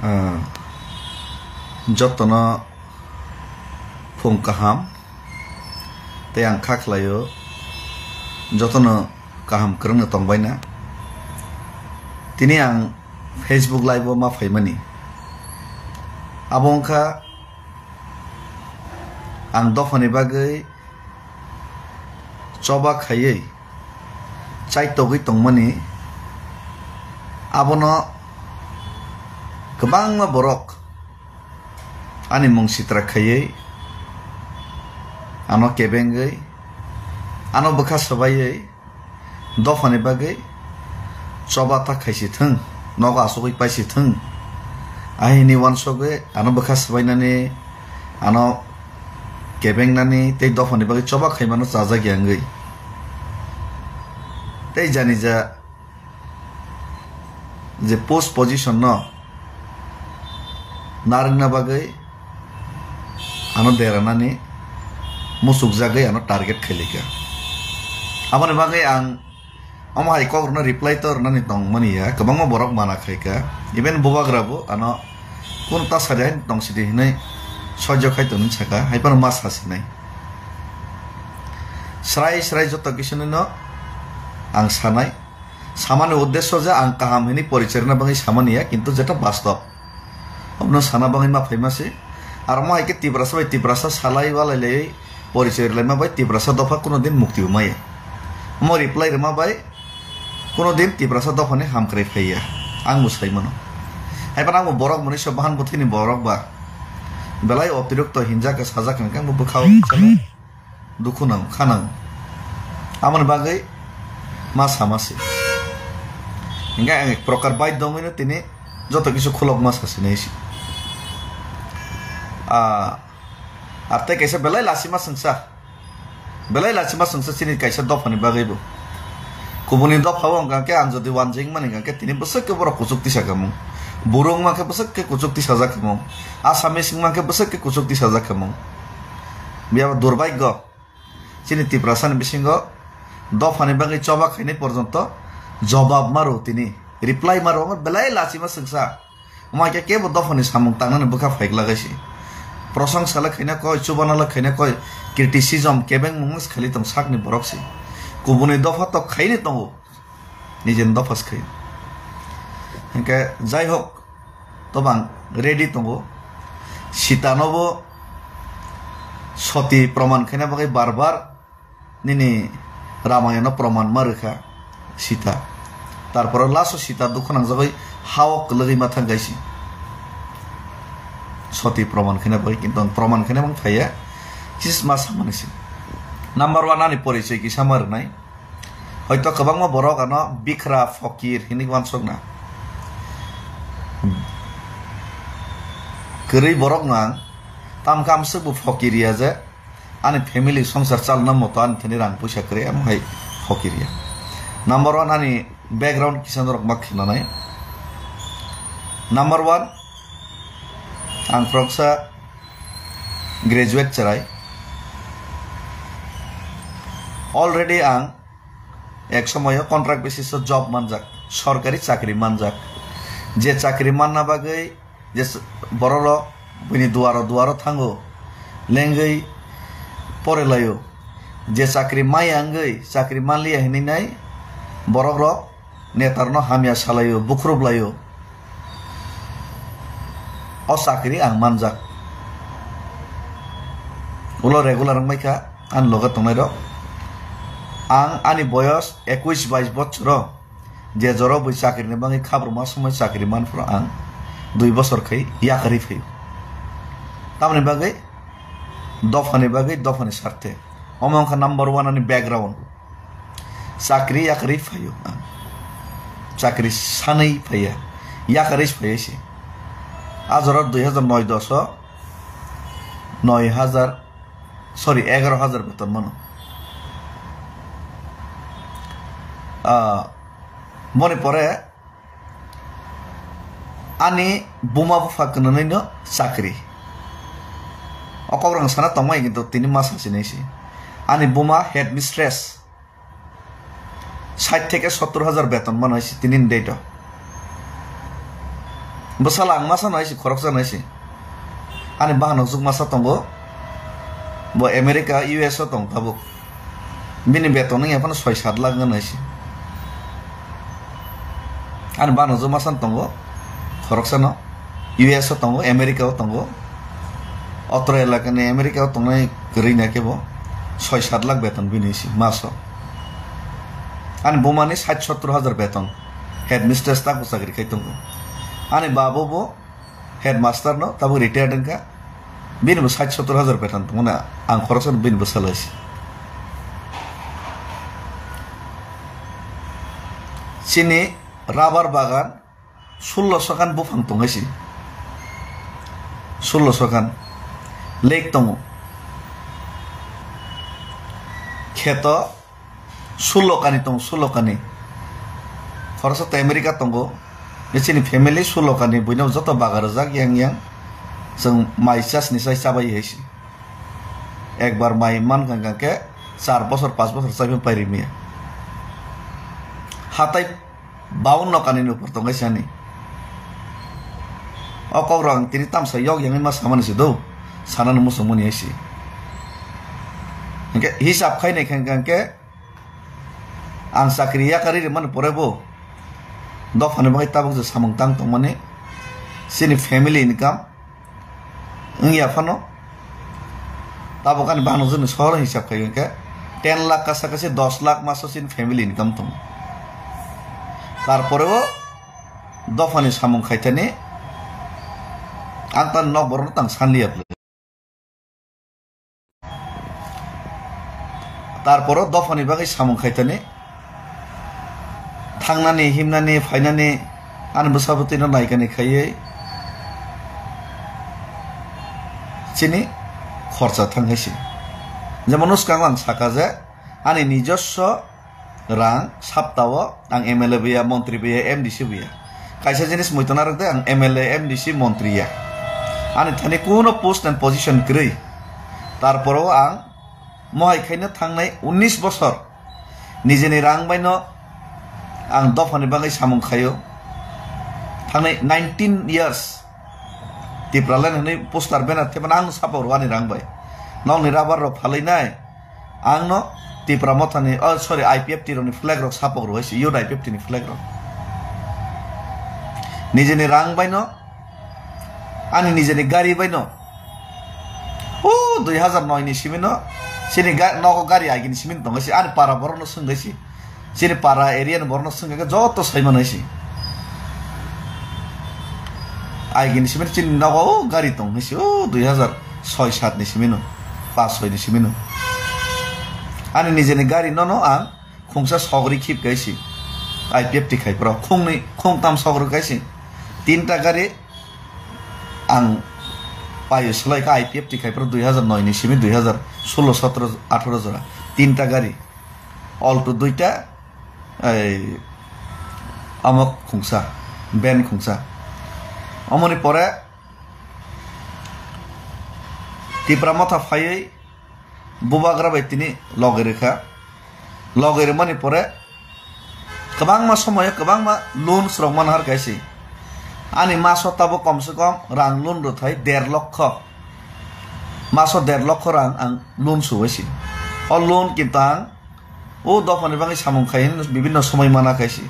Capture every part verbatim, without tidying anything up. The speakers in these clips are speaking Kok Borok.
Ah, jotono phung kaham tei ang kha khlaio jotono kaham kwrwngno tongbaina. Tini ang Facebook Live o ma phaimani. Abo wngkha ang dophani bagwi choba khaiwi chaitogwi tongmani, abono kwbangma borok ani mung sitra khaiwi, ano kebengwi, ano bwkha swbaiwi, dophani bagwi choba ta khaisi thung, nogo asugwi paisi thung. Ahini wansugwi ano bwkha swbainani, ano kebengnani tei dophani bagwi choba khaimano chajak ya wngwi. Tei janija je post position no narwkna bagwi ano deranani muchukjagwi ano target khailika. Aboni bagwi ang omo hai kok rwno reply to rwnani tongmani ya, kwbangma borok mana khaika, even bubagra bo ano kunu ta sadi hai tong sidi hinwi sojjo khai tongni saka, hai phano ma sasinai. Srai srai joto kisu no ang sanai. Samani uddesyo je ang kaham hinwi porichai rwna bagwi samani ya, kintu jeta bastob. Obono sana bagwi ma phaima se. Aro mo hai khe Tiprasa bai Tiprasa salai walai lai porichai rwlaima bai Tiprasa dopha kuno din mukti bo maya. Omo reply rwma bai kuno din Tiprasa dophani hamkrai phaiya. Ang bo sai mano. Hai phano ang bo borok mwnwi se bahan bwthwini borok ba. Belai otirokto hinjak kha sajak kha hwnkhe ang bo bwkhao. Dukhu nango, kha nango. Aboni bagwi ma sama se. Hinkhe ang ek prokar baidhyo wngwi no tini joto kisu khulokma sa sinai se. Ah, ar tei kaisa belai lachima swngsa. Belai lachima swngsa chini kaisa dophani bagwi bo. Kubuni dopha o wngkha khe ang jodi wanjwi wngmani hwnkha khe tini bwswk khe borok kuchuk tisa khamung. Buru wngma khe bwswk khe kuchuk tisajak khamung. Assamese wngma khe bwswk khe kuchuk tisajak khamung. Biyaba durbhagyo. Chini Tiprasani bisingo dophani bagwi choba khainai porjonto jobab maro tini, reply maro, omo belai lachima swngsa. Omo hai khe kebo dophani samung tangnani bwkha phaikla gaisi. Prosongsa le khaina koi, chubana le khaina koi, criticism kebengmung se khali tong sakni borok se. Kubuni dopha tok khaini tongo. Nijeni dopha se khaio. Hinkhe jai hok, to bang ready tongo. Sita no bo soti proman khaina bagwi bar bar nini Ramayana no proman ma rwkha Sita. Tarpore last o Sita dukhu nangjagwi ha o kwlwgwi ma thang gaisi. Soti proman khaina bagwi, kintu ang proman khaina bang phaiya. Chis ma samani se. Number one ani porichoi kisa ma rwnai. Hoito kwbangma borok ano bikra, fokir hinwi uansukna. Kwrwi borokno ang tamkhe amswk bo fokir ya je ani family songsar chalna moto ani thani rang puisa kwrwi, amo hai fokir ya. Number one ani background kisa norok ma khinanai. Number one, ang khoroksa graduate chwrai. Already ang ek somoyo contract basis o job manjak, sorkari chakri manjak. Je chakri manna bagwi je s-, bororok bini duaro duaro thango, lengwi pore laio. Je chakri maya wngwi chakri manliya hinwi nai borokrok netarno hamya salaio, bukhrup laio. O chakri ang manjak. Ulo regular wngbaikha ani loge tongnairok. Ang ani boyos ekuis bais bochoro je joro bui chakrini bagwi khabruma somoi chakri manphuru ang dui bochor khai yakarwi phaio. Tamoni bagwi dophani bagwi, dophani sarthe. Omo wngkha number one ani background. Chakri yakarwi phaio ang. Chakri sanwi phaiya. Yakarwi phaiya se. A jora dui hajar noi dos o noi hajar, sorry, egaroh hajar beton mano. Ah, boni pore ani buma bupha kwnanwi no chakri. O kok rang sana tongmai kintu tini ma sasinai se. Ani buma headmistress. Sait theke sottor hajar beton mano hai se tini ni date o. Bwsala ang masa no hai si, khoroksa no hai si. Ani bahan no juk masa tongo. Bo America, U S o tong tabuk. Bini beton wngya phano soi sat lakh wngya hai si. Ani bahan no juk masa no tongo. Khoroksa no. U S o tongo, America o tongo. Otro elaka ni America o tongnai kwrwi na khe bo soi sat lakh beton bini hai si maso. Ani buma ni sat sottor hajar beton. Headmistress tabuk chakri khai tongo. Ani babo bo headmaster no tabuk retired wngkha. Bini bo sat sottor hajar beton tongmani ang khoroksa no bini bwsala si. Chini rubber bagan sullo sokan buphang tong hai si. Sullo sokan lake tongo. Kheto sullo kani tongo, sullo kani. Khoroksa to America tongo. Chini family sullo kani, buino joto baga rwjak yang yang. Chwng mai chasni sai chabai hai si. Ekbar mai man kha khe char bosor, panch bosor chaiphano pai rimya. Hatai baunno kanini upor tong hai si ani. O kok rok ang tini tamsa yok yang ma samani si do. Sanani muchung mani hai si. Hingke hisab khai nai kha khe ang chakri yakari rimani pore bo dophani bagwi tabuk je samung tang tongmani chini family income wngya phano tabuk ani bahan joni sohor hisab khai khe ten lakh kasa kasi dos lakh maso chini family income tongo. Tarpore o dophani samung khaithani ang tan nok borok no tang sanliya. Tarporo dophani bagwi samung khaitani, thangnani, himnani, phainani, ani bwsabwtwino naikani khaiwi chini khorcha thang hai se. Jemon, swkango ang saka je, ani nijoswo rang saptao ang M L A bo ya, montri bo ya, M D C bo ya. Kaisa jinis muitu narwk de, ang M L A, M D C, montri ya. Ani thani kuno post and position kwrwi. Tarporo ang mohai khaino thangnai unnish bosor nijeni rang baino ang dophani bagwi samung khaio. Thangnai nineteen years Tipraland hwnwi poster banner thepana ang sapa rwani rang bai. Nokni rubber rok phalwi nai. Ang no Tipra Mothani, oh, sorry, I P F T rokni flag rok sapok rwui se, youth I P F T ni flag rok. Nijeni rang bai no, ani nijeni gari bai no. O dui hazar noi ni simi no, chini ga-, nogo gari agini simi no tongo se, ani para borok no swngwi se. Chini para area ni borok no swngwi khe joto sai mano se. Agini simi no chini nogo o gari tong se, o dui hazar soi sat ni simi no. Pas soi ni simi no. Ani nijeni gari no no ang khungsa sogri khip kaisi. I P F T khai pro khungni khungtam sogri kaisi. Tinta gari ang payo slai kha I P F T khai pro dui hazar noi ni simi dui hazar solo sotro atharo jora. Tinta gari. Alto duita, ei, amok khungsa, ben khungsa. Omoni pore Tipra Motha phaiwi Bubagra bai tini loge rwkha. Loge rwmani pore kwbangma somoyo kwbangma loans rok manhar kaise. Ani maso tabuk komse kom rang loan rwthai der lokho. Maso der lokho rang ang loan suwaisi. O loan kinto ang o dophani bagwi samung khai hwnwi bibinno somoi mana kaisi.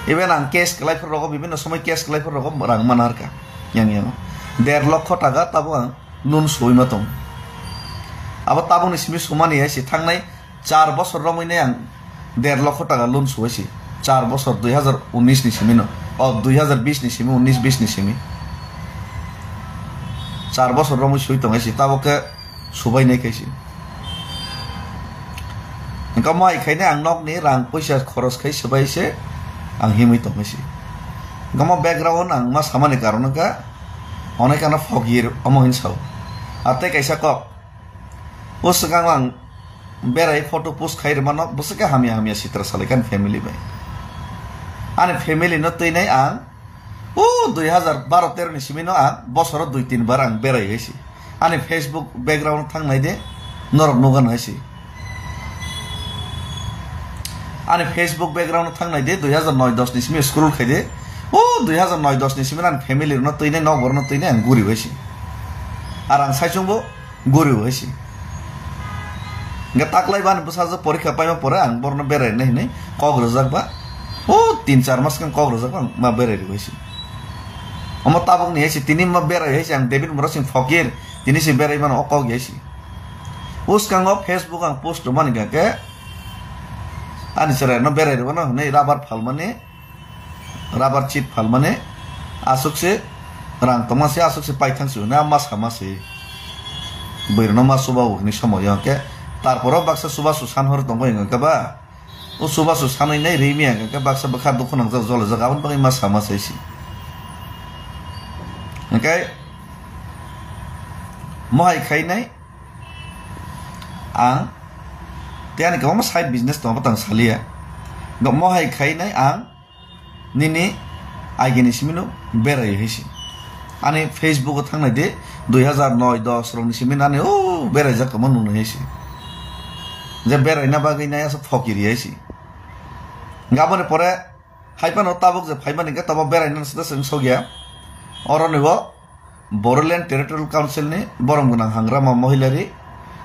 Even ang cash kwlai phuru rogo, bibinno somoi cash kwlai phuru rogo rang mana harkha. Yang yang der lokho taka tabuk ang loan suwi ma tong. Abo tabukni simi sumani hai se thangnai char bosor romwi nai ang der lokho taka loan suwi se. Char bosor dui hazar unis ni simi no. O dui hazar bis ni simi, unis bis ni simi. Char bosor romwi sui tong hai se tabuk khe subai nai khai se. Engka mo ai khaine ang nokni rang puisa khoros khai swbai se ang himwi tongwi se. Engka mo background ang ma samani karon wngkha onek ano phok yir omo hin sao. Atei kaisa kok. O swkang ang berai photo post khai rwmano bwswk khe hamya hamya sitra salai kha ani family bai. Ani family no twi nai ang o dui hazar baro tero ni simi no ang bosoro dui tin bar ang berai hai se. Ani Facebook background thang nai de, norok nugan hai se. Ani Facebook background thang nai de, dui hazar noi dos ni simi scroll khai de, O dui hazar noi dos ni simi ani family rokno twinai, nok borokno twinai ang guri bai si. Ar ang saichung bo guri bai si. Hingke taklai bani bwsajwk porikha paima pore ang borokno berai nai hinui kok rwjak ba. O tin char mas khe kok rwjak ba ang ma berai rw bai si. Omo tabuk ni hai si tini ma berai hai si ang David Murasing Fokir tini si berai mano o kok hai si. Bwskango Facebook ang post rwmani hingka khe ani chwrai no berai rwmano hinui rabar phalmani. Rabar chit phalmani aswk se rang tongma se aswk se paithang se hwnwi ma sama se. Bwrwino ma chuba o hwnwi somoyo hwnkhe tarporo baksa chubachu san hor tongo hwnkhe ba o chubachu sanwi nai rimi hwnkhe baksa bwkha dukhu nangjak jolajak aboni bagwi ma sama se se. Hwnkhe mohai khainai ang tei ani kwbangma side business tongo tang saliya. Mohai khainai ang nini agini simino berai hai se. Ani Facebook o thangnai de dui hazar noi dos rokni simino ani o beraijak tongma nungnai hai se. Je beraina bagwi nai asa fokiri hai se. Gaboni pore hai phano tabuk je phaimani hwnkhe tobo beraina sida chwng sokya. Oroni bo Bodoland Territorial Council ni borom gwnang Hangrama Mohilari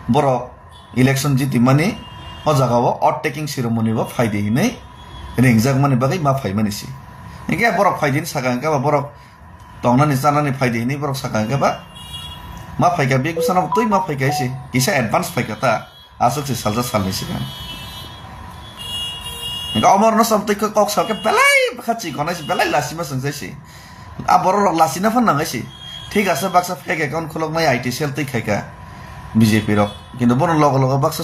borok election jitimani o jaga o oath taking ceremony bo phaidi hinwi ringjakmani bagwi ma phaimani se. Hinkhe borok phaidi hinwi saka hinkhe ba borok tongnani chanani phaidi hinwi borok saka hinkhe ba ma phaikha bek bwsano twi ma phaikha se kisa advance phaikha ta. Aswk se salsa salni swkang. Hingke omorno som twi kok salke belai bwkha chikonai se, belai lasima swngchai se. A borok rok lasina phan nangai se. Thik ase baksa fake account khuloknai I T cell twi khaika B J P rok. Kintu bono logo logo baksa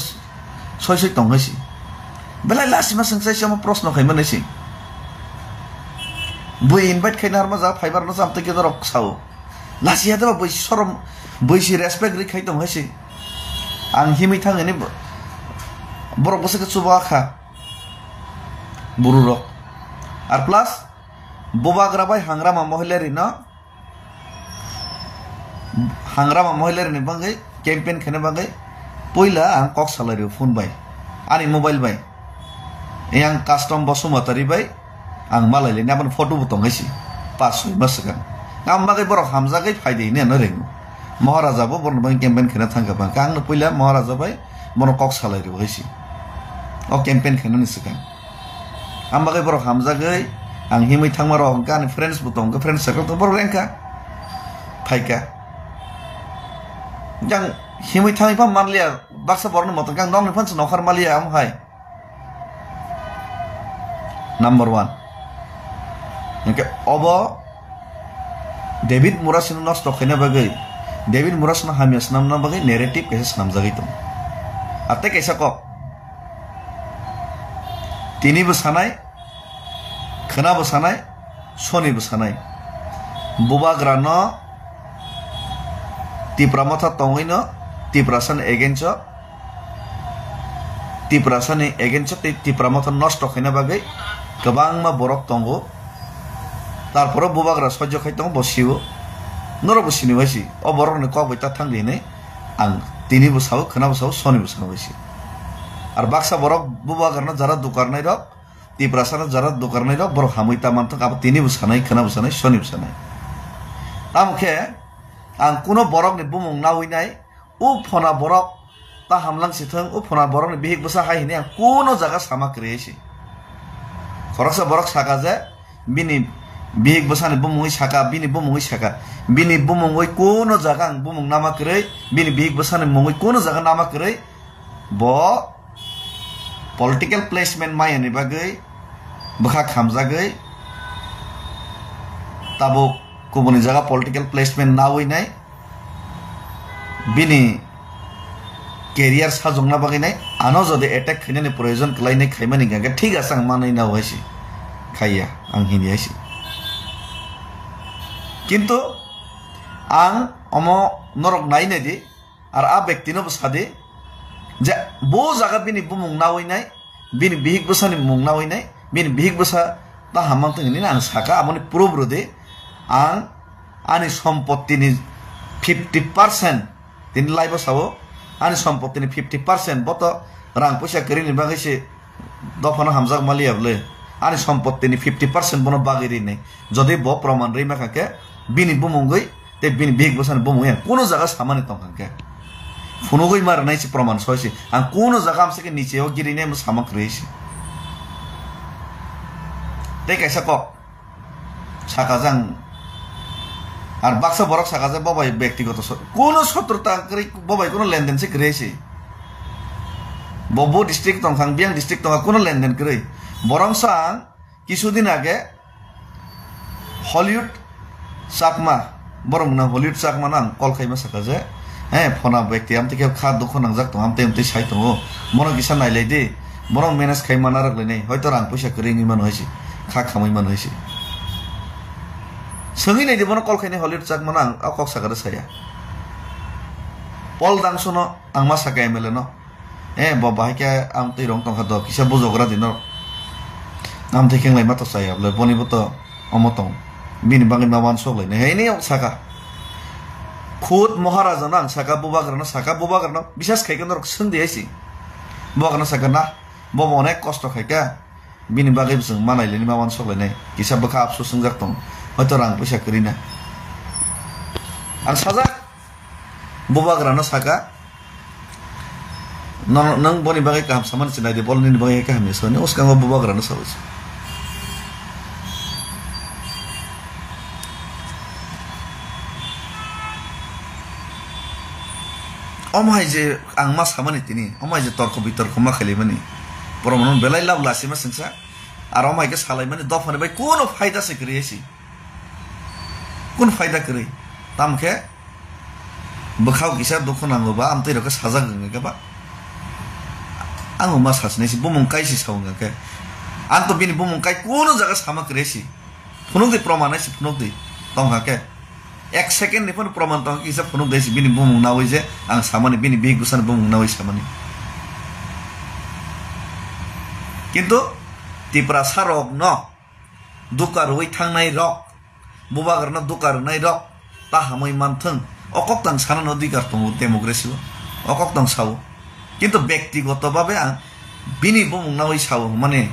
soi soi tongnai se. Belai lasima swngchai se omo proshno khaimani se. Bui invite khaina harma ja phaibar no jam twi khe dorok sao. Lasi ya deba bui sorom, bui si respect ri khai tong hai se. Ang himwi thang ani bo-, borok bwswk khe chuba kha. Buru rok. Ar plus, bubagra bai Hangrama Mohilari no, Hangrama Mohilari ni bagwi campaign khaina bagwi puila ang kok salai rio phone bai. Ani mobile bai. Yang custom Basumatari bai ang malai le, aboni photo bo tong hai se. Pas soi mas swkang. Ang bagwi borok hamjagwi phai de hinwi ano ringo. Maharaja bo borok bagwi campaign khaina thang kha bang. Ang no puila Maharaja bai bono kok salai rio hai se. O campaign khaina ni swkang. Ang bagwi borok hamjagwi ang himwi thangma rok hwnkha ani friends bo tong kha, friends circle tong borok rengkha. Phaikha. Yang himwi thangwi pha manliya, baksa borokni motor kang nokni phan se nokhar maliya amo hai. Number one. Hingke obo David Murasino nosto khaina bagwi, David Murasino hamya swnamna bagwi narrative kaisa swnamjagwi tongo. Ar tei kaisa kok. Tini bo sanai, khwna bo sanai, soni bo sanai. Bubagra no Tipra Motha tongwi no Tiprasa ni against o Tiprasa ni against o tei Tipra Motha nosto khaina bagwi kwbangma borok tongo. Tarporo bubagra sojjo khai tongo bo sio. Norok bo sini bai si. O borok ni kok bai ta thang di hinwi ang tini bo sao, khwna bo sao, soni bo sao bai si. Ar baksa borok bubagra no jara dukarnai rok Tiprasa no jara dukarnai rok borok hamwi ta manthok abo tini bo sanai, khwna bo sanai, soni bo sanai. Tamo khe ang kuno borok ni bumung nawi nai, o phona borok ta hamlang si thung, o phona borok ni bihik bwsa hai hinwi ang kuno jaga sama kwrwi si. Khoroksa borok saka je bini bihik bwsa ni bumungwi saka, bini bumungwi saka, bini bumungwi kuno jaga ang bumung nama kwrwi, bini bihik bwsa ni mungwi kuno jaga nama kwrwi, bo political placement maya ni bagwi bwkha khamjagwi tabuk kubuni jaga political placement nawi nai bini career sajokna bagwi nai ano jodi attack khainani proyojon kwlainai khaimani hwnkhe thik ase ang manwi nao hai se khaiya ang hini hai se kintu ang omo norok nai nai di. Ar a bektino bo sadi je bo jaga bini bumung nawi nai, bini bihik bwsani mung nawi nai, bini bihik bwsa ta hamang tong hinwi ang saka, aboni proof rwdi ang ani sompottini fifty percent tini live o sao, ani sompottini fifty percent bo to rang puisa kwrwini bagwi se dophano hamjak maliya bwle. ani sompottini fifty percent bono bagwi rinai. Jodi bo proman rwi makha khe, bini bumungwi tei bini bihik bwsani bumungwi ang kuno jaga samani tongkha khe, phunugwi ma rwnai se proman soi se. Ang kuno jaga amsa khe niche o girinai mo sama kwrwi se. Tei kaisa kok saka jang. Ar baksa borok saka je bo bai bektigoto so-, kuno sotrota kwrwi, bo bai kuno lenden se kwrwi se. Bo bo district tongkha, ang biyang district tongkha, kuno lenden kwrwi. Borok sa ang kisu din age Hollywood Chakma, borok mwnang Hollywood Chakma no ang call khaima saka je, he, phona bekti amtwi khe kha dukho nangjak tongo, amtwi amtwi sai tongo, bono kisa nailai di, bono manage khai mana rwk lainai, hoito rang puisa kwrwi wngwi mano hai se, kha khamwi mano hai se. Swngwi nai di bono call khainai Hollywood Chakma no ang o kok saka rw saya. Paul Dangso no ang ma saka M L A no. Eh, bo bahai khe amtwi rong tongkha do, kisa bujogra di norok. Amtwi khe wnglaima to chaya, bole boni bo to omo tong. Bini bagwi ma uansuk lainai. Hai ni saka. Khud Maharaja no ang saka, Bubagra no saka, Bubagra no bisas khai khe norok swng di hai se. Bubagra no saka na, bo bo onek kosto khai kha. Bini bagwi bo chwng ma nai lainai, ma uansuk lainai. Kisa bwkha apsu swngjak tong. Hoito rang puisa kwrwi na. Ang sajak. Bubagra no saka, "Nono, nwng boni bagwi kaham samani se nai di, bol nini bagwi kaham ya," sani, o swkango bubagra no sawi se. Omo hai je ang ma samani tini, omo hai je torko bitorko ma khailaimani, borok no belai lab lasima sengsa, aro omo hai khe salaimani dophani bai kuno phaida se kwrwi se. Kun phaida kwrwi? Tamo khe bwkhao kisa dukhu nango ba, amtwi rok khe sajak wngkha khe ba. Ang ma sasinai se bumung kaisa sa wngkha khe. Ang to bini bumung kai kuno jaga sama kwrwi se. Phunuk di, proman hai se phunuk di. Tongkha khe. Ek second ni phano proman tongkha kisa phunuk di se bini bumung nawi je ang samani, bini bihik bwsani bumung nawi samani. Kintu Tiprasa rok no duka rwui thangnai rok, bubagrano duka rwnai rok ta hamwi manthwng, o koktang sanani odhikar tongo democracy o, o koktang sao. Kintu bektigoto babe ang bini bumung nawi sao hwnmani,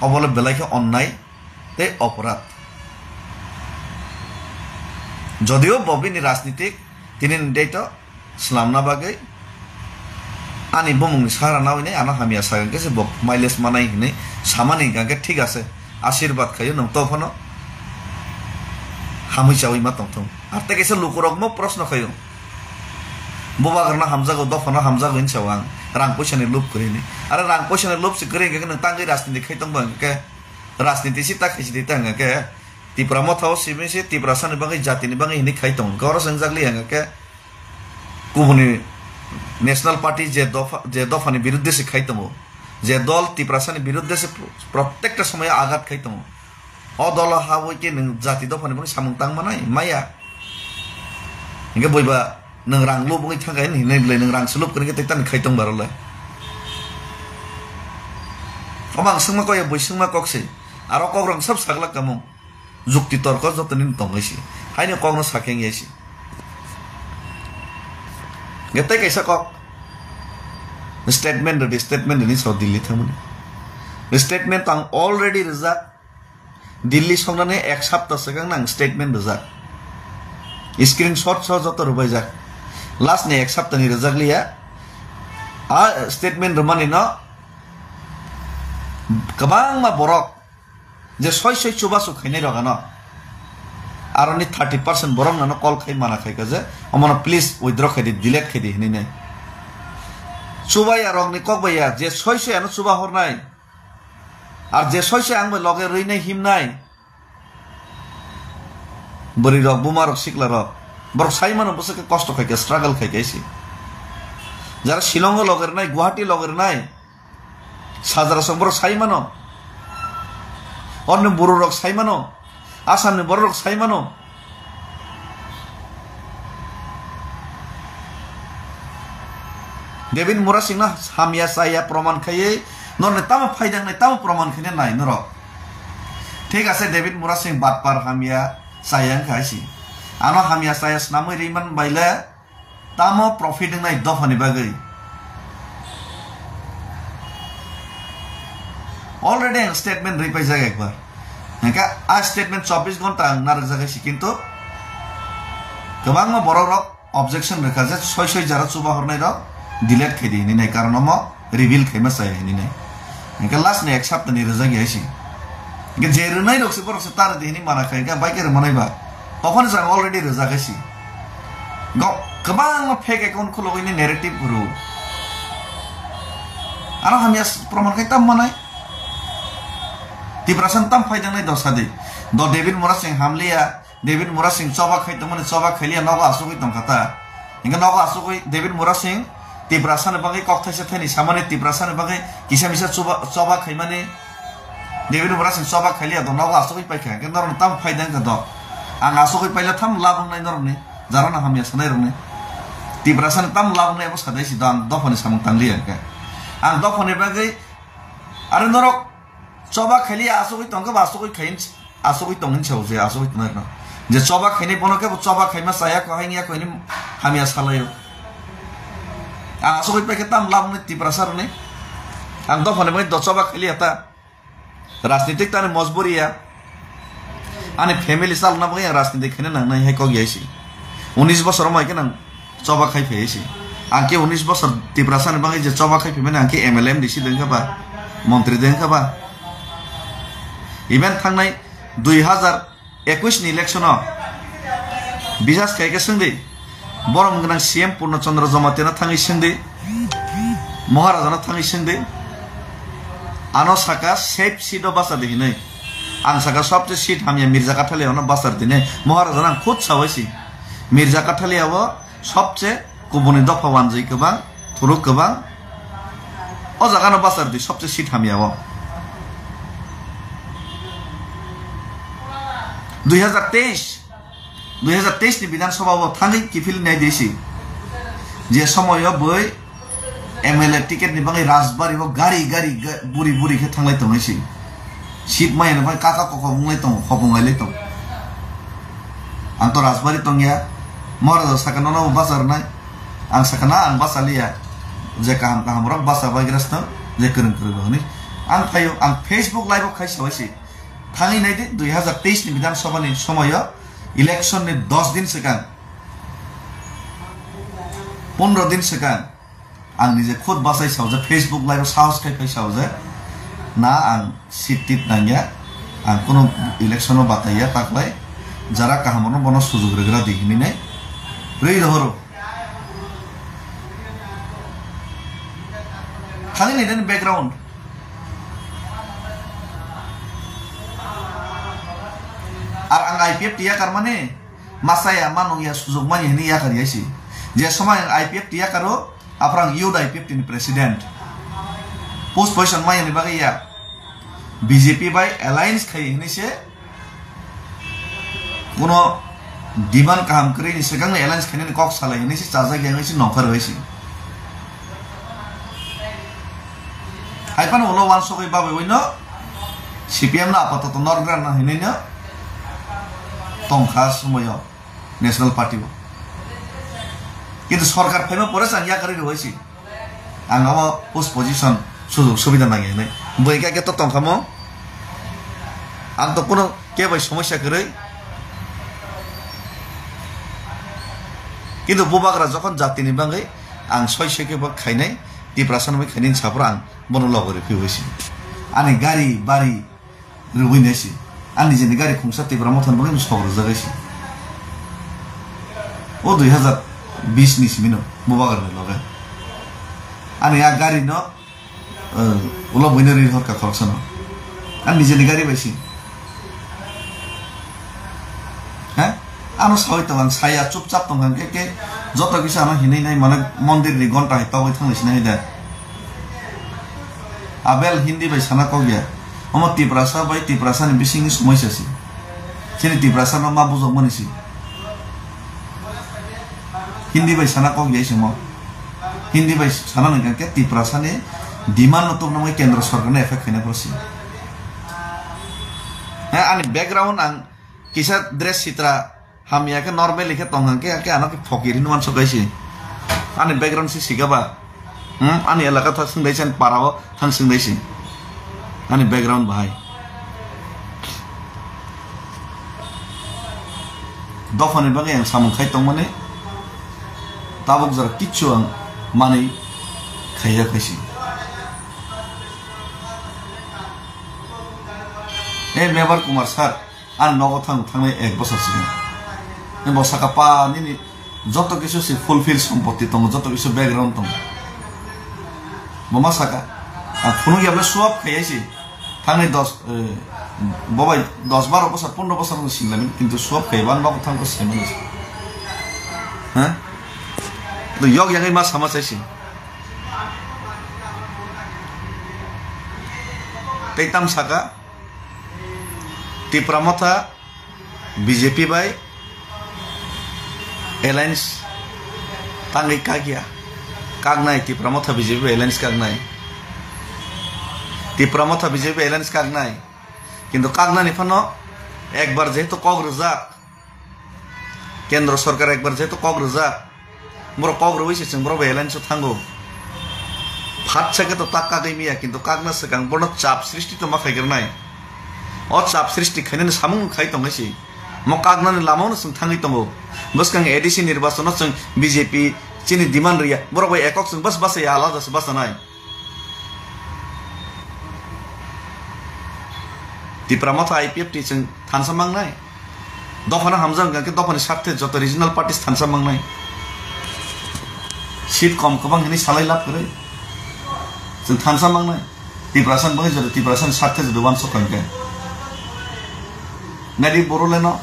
obole belai khe onnai tei oporad. Jodio bo bini rajnitik tini ni date o slamna bagwi ani bumungni sara nawi nai ano hamya sagang khe se bo mileage manai hinwi samani hwnkha khe thik ase, ashirbad khaio nwng to phano hamwi chawi ma tongthung. Ar tei kaisa lukurok mo proshno khaio, bubagrano hamjago, dophano hamjago hinwi sao ang, rang puisani lob kwrwi hinwi. Are rang puisani lob se kwrwi hwnkhe nwng tangwi rajniti khai tongba hwnkhe, rajniti se ta khaisi di ta hwnkhe, Tipra Motha o simi se Tiprasani bagwi, jatini bagwi hinwi khai tongo hwnkhe, oro se wngjakli hwnkhe, kubuni National Party je dopha, je dophani biruddhe se khai tongo, je dol Tiprasani biruddhe se pro-, protekta somoyo agat khai tongo, o dolo habwi khe nwng jati dophani bagwi samung tang manai maya. Hingke boiba nwng rang lub wngwi thangkha hinwi belai nwng rang se lub kwrwngkhe tei tani khai tong barolai. Omo ang swngma kok ya, bui swngma kok se. Aro kok rang sab saglak kamung. Jukti torko joto nini tongwi si. Haino kokno sakhe wngya si. Hingke tei kaisa kok. Statement rwdi, statement rwni sao Delhi thangmani. Statement ang already rijak. Delhi songnani ek sapta swkang nang statement rijak. Screenshot so joto rwbaijak. Last ni ek sapta ni rijak liya. A statement rwmani no kwbangma borok je soi soi chubachu khainai rok ano, aroni thirty percent borok nano call khai mana khai kha je, omono please withdraw khai di, delete khai di hinwi nai. Chubaiya rokni kok bai ya, je soi soi ano chuba hornai, ar je soi soi ang bai loge rwinai himnai, bwrwi rok, buma rok, sikla rok, borok sai mano bwswk khe kosto khai khe, struggle khai khe se. Jara Shillong o loge rwnai, Guwahati loge rwnai, Sajra song borok sai mano. Orni buru rok sai mano. Assam ni borok rok sai mano. David Murasing no hamya chaya proman khaiwi norni tamo phaidang nai, tamo proman khaina nai norok. Thik ase, David Murasing batpar hamya chaya wngkha hai si. Ano hamya chaya swnamwi ri man bai le. Tamo profit wngnai dophani bagwi? Already ang statement rwi paijak ekbar. Hingke a statement chobbish ghonta ang narwkjak hai si, kintu kwbangma borok rok objection rwkha je soi soi jara chuba hornai rok delete khai di hinwi nai, karon omo reveal khaima chaya hinwi nai. Hingke last ni ek sapta ni rwjak ya hai si. Hingke je rwnai rok se borok se ta rwdi hinwi mana khai, hingke bai khe rwmanai ba. Tophani jang already rwjak hai si. Go, kwbangma fake account khulugwi ni narrative rw. Ano hamya s-, proman khai tam manai. Tiprasa tam phai dangnai dosa di. Do David Murasing hamliya, David Murasing choba khai tongmani choba khailiya nogo asugwi tongkha ta. Hingke nogo asugwi David Murasing Tiprasa ni bagwi kok thaisa thani samani Tiprasa ni bagwi kisa misa chuba, choba khaimani David Murasing choba khailiya do nogo asugwi paikha. Hingke norok tam phai dangkha do. Ang asugwi paila tham labang nai norokni. Jarana hamya sanai rokni. Tiprasa ni tam labang nai abo sadai si do ang dophani samung tangliya hingke. Ang dophani bagwi Are norok choba khailiya asugwi tongkhe ba asugwi khain, asugwi tongin sao je asugwi tongnai rwno. Je choba khainai bono khe bo choba khaima chaya ko haini ya ko hini hamya salaio. Ang asugwi paikhe tam labni Tiprasa rwni. Ang dophani bai do choba khailiya ta. Rajnitik tani mojburiya. Ani family chalna bagwi ang rajniti khaina nangnai hai kok yaisi. Unis bosor mai khe nang choba khai phai si. Ang khe unis bosor Tiprasa ni bagwi je choba khai phaimani ang khe M L A M D C dengkha ba, montri dengkha ba. Even thangnai dui hazar ekwis ni election o bisas khai khe swngdi. Borom gwnang C M Purno Chandra Jamatia no thangwi sengdi, Maharaja no thangwi sengdi, ano saka safe seat o basa di hinwi. Ang saka sobse seat hamya Mirza Kathalia no basa di hinwi. Maharaja no ang khud sawai si. Mirza Kathalia o sobse kubuni dopha wanjwi kwbang, thuruk kwbang. O jaga no basa di sobse seat hamya o. Dui hazar teis Dui hazar teis ni Bidhan Sabha o thangwi kiphil nai desi. Je somoyo boi M L A ticket ni bagwi Rajbari o gari gari ga-, buri buri khe thanglai tongnai si. Seat maya ni bagwi kaka kokok wnglai tongo, khopung lai tongo. Ang to Rajbari tongya, Maharaja saka nono bo basa rwnai. Ang saka na ang basa liya. Je kaham kaham rok basa bai grasno, je kwrwng kwrwng rok ni. Ang phaio, ang Facebook live o khai sawai si. Thangwi nai di, dui hazar teis ni Bidhan Sabha ni somoyo election ni dos din swkang, pondro din swkang, ang nije khud bachai saojak, Facebook live o sahos khai phai saojak, na ang seat tit nangya, ang kunu election o bataiya, taklai jara kaham rokno bono sujug rwgra di hinwi nai rwi rohoro. Thangwi nai di background. Ar ang I P F T yakar mani, masaya manung ya sujug mani hini yakar yaisi. Je somai ang I P F T yakaro, aphra ang youth I P F T ni president. Post position maya ni bagwi ya. B J P bai alliance khai hini se, kuno demand kaham kwrwi ni swkang ni alliance khainani kok salai hinwi se chajak yang se nongkhor bai se. Hai phano ulo wansugwi bagwi uino C P M no apatoto norgra na hinwi no tongkha sumayo National Party o. Kintu sorkar phaima pore chang yakarwi rwbai se. Ang abo post position sujug subida nangya hinwi. Bwrwi khe to tongkha mo. Ang to kuno kebo bai somosya kwrwi. Kintu bubagra jokhon jatini bagwi ang soi soi khe bo khainai, Tiprasa ni bagwi khainai hinwi saphuru ang bono logo rw phiwi se. Ani gari bari rwui nai se. Ani nijeni gari khungsa Tipra Motha ni bagwi sok rwjak hai se. O dui hazar bis ni simi no bubagra ni loge. Ani a gari no, eh, ulo buino ri horka khoroksa no. Ani nijeni gari bai se. He? Ano sawi tong ang saya chupchap tong ang ke ke joto kisa ano hinui nai mane mondir ni gonta hai togwi thang sinai da. Abel Hindi bai sana kok ya. Omo Tiprasa bai Tiprasa ni bising ni somoi sa si. Chini Tiprasa no ma bujok mani si. Hindi bai sana kok ya isimo. Hindi bai sana nang ke Tiprasa ni demand no tok nang kendra sorkar ni effect khaina poro si. He, ani background ang kisa dress sitra hamya khe normal khe tong hang khe, khe ano khe phokir hinwi uansuk hai se. Ani background se sika ba? Hmm? Ani elaka thang swng dai se, ani para o thang swng dai se. Ani background bahai. Dophani bagwi ang samung khai tongmani, tabuk jora kichu ang manwi khaiya khaisi. E Mebar Kumar sir, ani nogo thang thangnai ek bosor sini. Bo saka pa nini joto kisu si fulfill sompoti tongo, joto kisu background tongo. Bo ma saka, ang phunuk ya bole swap khaiya si. Thangni dos, eh, bobai dos baro bosor, pondro bosor no sinlamin, kintu swap khaiya ban babu thang ko sinlamin. Ha? To yok yagai ma sama sai si. Tei tam saka, Tipra Motha B J P bai alliance tangwi kakya. Kaknai, Tipra Motha B J P bai alliance kaknai. Tipra Motha B J P bai alliance kaknai. Kintu kaknani phano ekbar jehetu kok rwjak, Kendro sorkar ekbar jehetu kok rwjak, borok kok rwui se chwng borok bai alliance o thango. Phatsa khe to tak kagwi miya, kintu kakna swkang bono chap srishti to ma khaigrwnai. O chap srishti khainani samung khai tongnai se. Mo kaknani lama-o no chwng thangwi tongo. Bwskang A D C nirbachon o chwng B J P chini demand rwya. Borok bai ekok chwng bas basa ya, alada se basa nai. Tipra Motha I P F T chwng thansa mangnai. Dophano hamjak hwnkha khe dophani sarthe joto regional parties thansa mangnai. Seat kom kwbang hwnwi salai lab kwrwi. Chwng thansa mangnai. Tiprasani bagwi joto Tiprasani sarthe joto uansuk hwnkhe. Nadi Boroleno.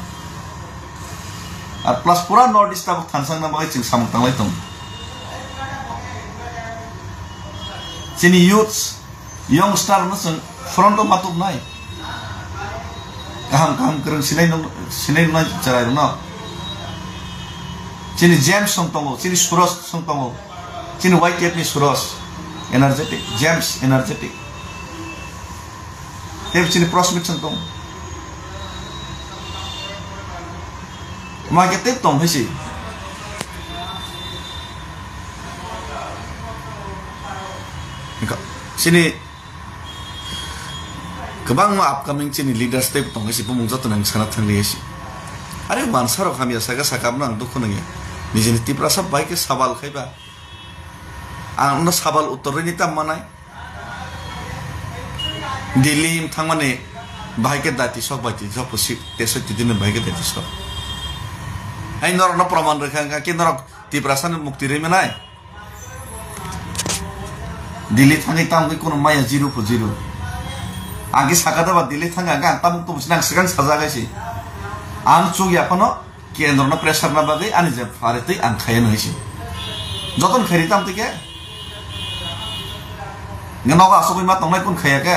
Ar plus pura North East tabuk thansakna bagwi chwng samung tanglai tongo. Chini youths, youngster no chwng front o ma tubnai. Kaham kaham kwrwng sinai nung-, sinai nungnai chwrairokno. Chini James song tongo, chini Suros song tongo, chini Y T F ni Suros, energetic, James energetic. Tei chini Prosmit song tongo. Ma khe tei tong hai si. Engka, chini kwbangma upcoming chini leaders tei tong hai si, bumung joto nang sana thang ri hai si. Are mansa rok hamya saka saka abno ang dukhu nangya. Nijini Tiprasa bai khe sabal khai ba. Ang no sabal uttor rini tam manai. Delhi thangmani bahai khe dati sok bai ti sok, teso titi ni bahai khe dati sok. Hai norok no proman rwkha wngkha khe norok Tiprasa ni mukti rwi manai. Delhi thangwi tamgwi kuno maya zero po zero. Ang khe saka da ba Delhi thangwi ang khe ang tabuk tubu sinang swkang sajak hai si. Ang chuk ya phano Kendro no pressure na bagwi ani je pharitwi ang khaya nai se. Joton khairi tam tike. Nge nogo asugwi ma tongnai kun khaya ke.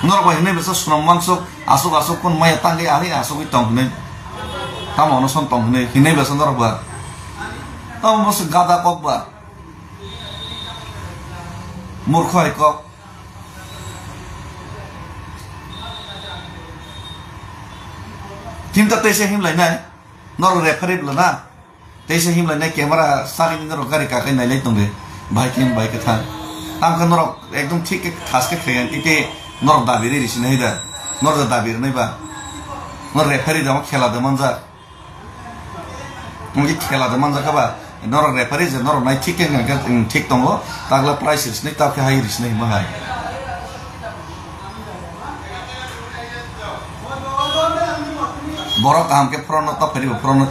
Norok bai hinai besa sunam mansuk asuk asuk kun maya tangwi ari asugwi tong hinai. Tamo no son tong hinai, hinai besa norok ba. Tamo bos gada kok ba. Murkho hai kok. Kinta teisa himlai nai, norok referee bwla na, teisa himlai nai camera sagini norok gari kakai nailai tongde, bahai khe bahai khe thang. Tamkhe norok ekdom thik khe thas khe khaiyan khe norok dabi ri risi nai da, norok da dabi rwnai ba, norok referee da khela da manjak. Wngkhe khela de manjakha ba, norok referee je norok nai thik khe hwnkha khe, wng, thik tongo, takla prize risini, takhe hai risini hwnma hai. Borok kaham khe phorono ta pharibo phorono.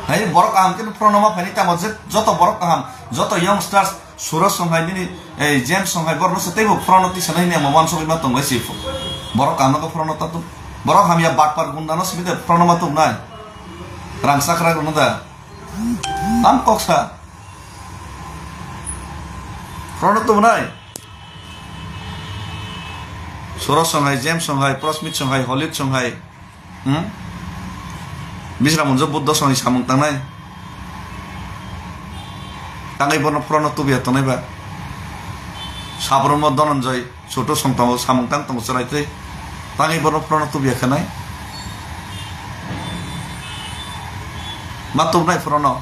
Hai, borok kaham khe phorono ma phani tamo je joto borok kaham, joto youngsters, Suraj song hai nini, eh, James song hai borokno se teibo phorono tisa nai hwnwi ang wansugwi ma tong bai se. Borok kaham no phorono ta tu. Borok hamya batpar gunda no simi de phorono ma tong nai. Rang sakra rwno da. Tam kok sa. Phorono tubunai. Suraj song hai, James song hai, Prosmit song hai, Holid song hai. Hmm? Bisra munjo Buddha song hai samung tangnai. Tangwi bono phorono tubiya tongnai ba. Sabromo Dhananjay. Soto song tongo, samung tang tongo chwrai twi. Tangwi bono phorono tubiya khanai. Ma tubnai phorono.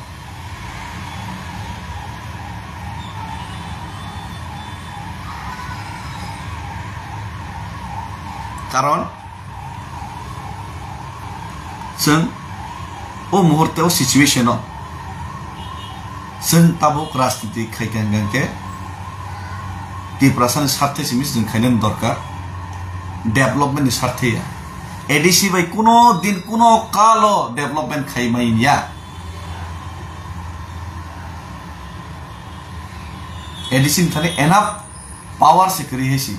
Karon chwng o muhurte o situation o chwng tabuk rajniti khaikha hwnkhe Tiprasani sarthe simi chwng khainani dorkar, development ni sarthe ya. A D C bai kuno din kuno kalo development khaimani ya. A D C ni thani enough power se kwrwi hai si.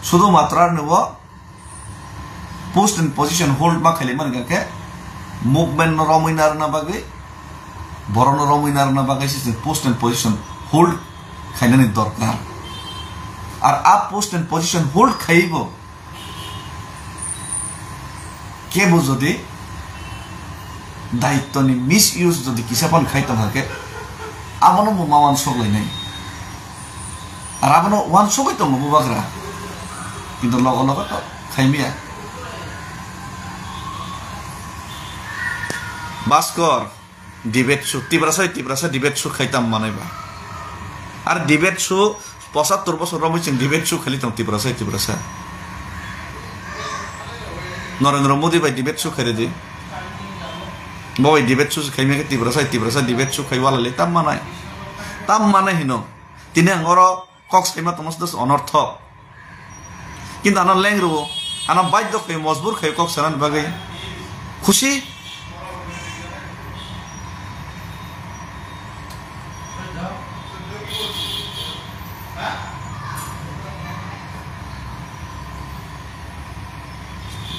Sudu matra ni o post and position hold ma khaili mani khe movement no romwi narwkna bagwi, borok no romwi narwkna bagwi se chwng post and position hold khainani dorkar. Ar a post and position hold khaibo kebo jodi daitwni misuse jodi kisa phano khai tongkha khe, abono bo ma uansuk lainai. Ar abono uansugwi tongo bubagra, kintu logo logo to khaimya. Baskor, debate su, Tiprasa, Tiprasa debate su khai tam manai ba. Ar debate su, pochattor bosor romwi chwng debate su khaili tong Tiprasa, Tiprasa. Narendra Modi bai debate su khairidi. Bo bai debate su khaimya khe Tiprasa, Tiprasa debate su khai wala le tam manai. Tam manai hino. Tini ang oro kok saima tongma se dos onorthok. Kintu ano leng rwo, ano baidhyo khayo, mojbur khayo kok sanani bagwi. Khusi.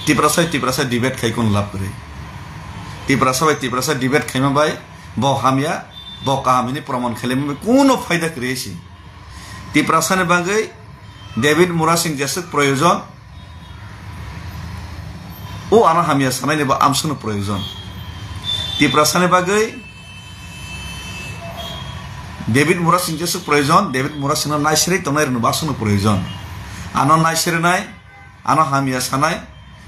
Tiprasa bai Tiprasa debate khai kun lab kwrwi. Tiprasa bai Tiprasa debate khaima bai bo hamya, bo kaham hini proman khailai bai kuno phaida kwrwi si. Tiprasani bagwi David Murasing jeswk proyojon, o ano hamya sanaini bo amsukno proyojon. Tiprasani bagwi David Murasing jeswk proyojon, David Murasingno naisirwi tongnai rwno bo aswkno proyojon. Ano naisirinai, ano hamya sanai,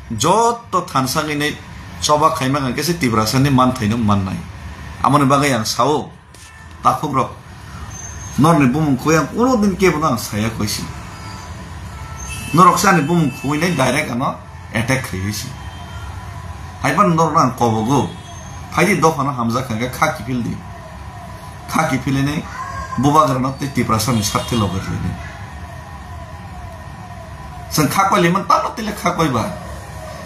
joto thansa wngwi choba khaima hwnkhe se Tiprasani manthaino mannai. Amoni bagwi ang sao. Takhukrok, norokni bumung khoi ang kuno din kebono ang saya koi si. Norok se ani bumung khoi nai direct ano attack khai si. Hai phano norokno ang kobogo. Phaidi dophano hamjak kha khe kha kiphil di. Kha kiphilini bubagrano tei Tiprasani sarthe logar lini. Chwng kha koi liman tamno tile kha koi ba.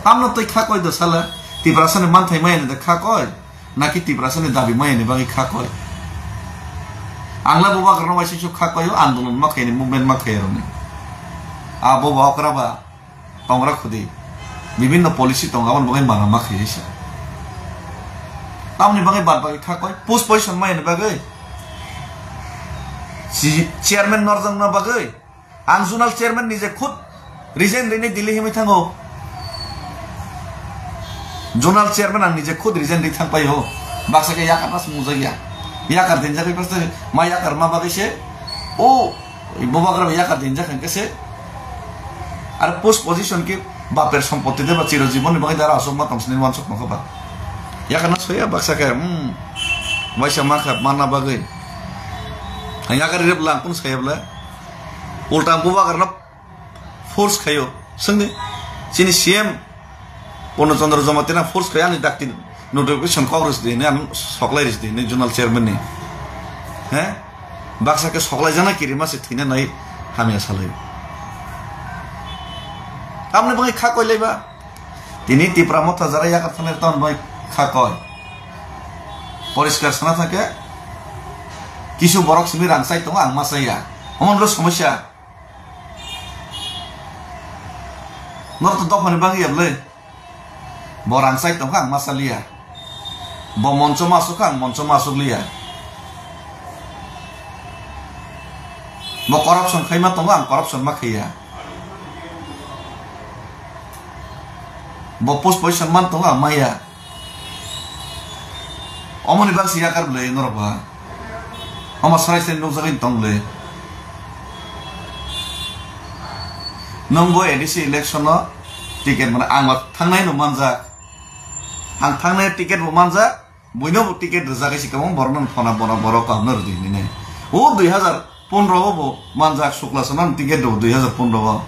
Tamno tei kha koi do sala Tiprasani manthai maya ni da kha koi. Naki Tiprasani dabi maya ni bagwi kha koi. Angla bubagrano waisa su kha koi o andolon ma khaini movement ma khairokni. A boba okra ba tongra khudi. Bibinno policy tongo aboni bagwi mana ma khaisi. Tamni bagwi bad bagwi kha koi. Post position maya ni bagwi. Si-, chairman norjang na bagwi. Ang zonal chairman nije khud resign rini Delhi himwi thango. Zonal chairman ang nije khud resign ri thang paio. Baksa khe yakar mas mujak ya. Yakar dinjak ri paste ma yakar ma bagwi se. O, bubagra yakar dinjak hangke se. Ar post position ki baper sompotti de ba chiro jibon ni bagwi dara asok ma tong sini wansok ma ba. Yakar na soya baksa khe, hmm. Waisa ma kha mana bagwi. Ang yakar ri blang kun saya bla. Ulta ang bubagrano force khaio. Swngdi, chini C M Purno Chandra Jamatia force khaio ani dakti notification kok rwsdi hwnwi, ano soklai rwsdi hwnwi zonal chairman ni. He? Baksa khe soklai jana kirima se thwina nai hamya salai. Tamni bagwi kha koi laiba? Tini Tipra Motha jara yakar thanai tamni bagwi kha koi. Poriskar sana thangkhe kisu borok simi rang chai tongo ang ma chaya. Omo nolo somosya. Norok to dophani bagwi ya bwle. Bo rang chai tongkha ang ma cha liya. Bo moncho ma asuk kha ang moncho ma asuk liya. Bo corruption khai ma tongo ang corruption ma khaiya. Bo post position man tongo ang maya. Omoni bagwi se yakar bwle norok ba. Omo sarai sarai nukjagwi tong bwle. Nwng bo A D C election no ticket mano ang ba thangnai no manjak. Ang thangnai ticket bo manjak. Buino bo ticket rwjak si kwbang borok no phona borok borok kaham no rwdi hinwi nai. O dui hazar pondro o bo manjak Sukla Sona ni ticket rw dui hazar pondro o.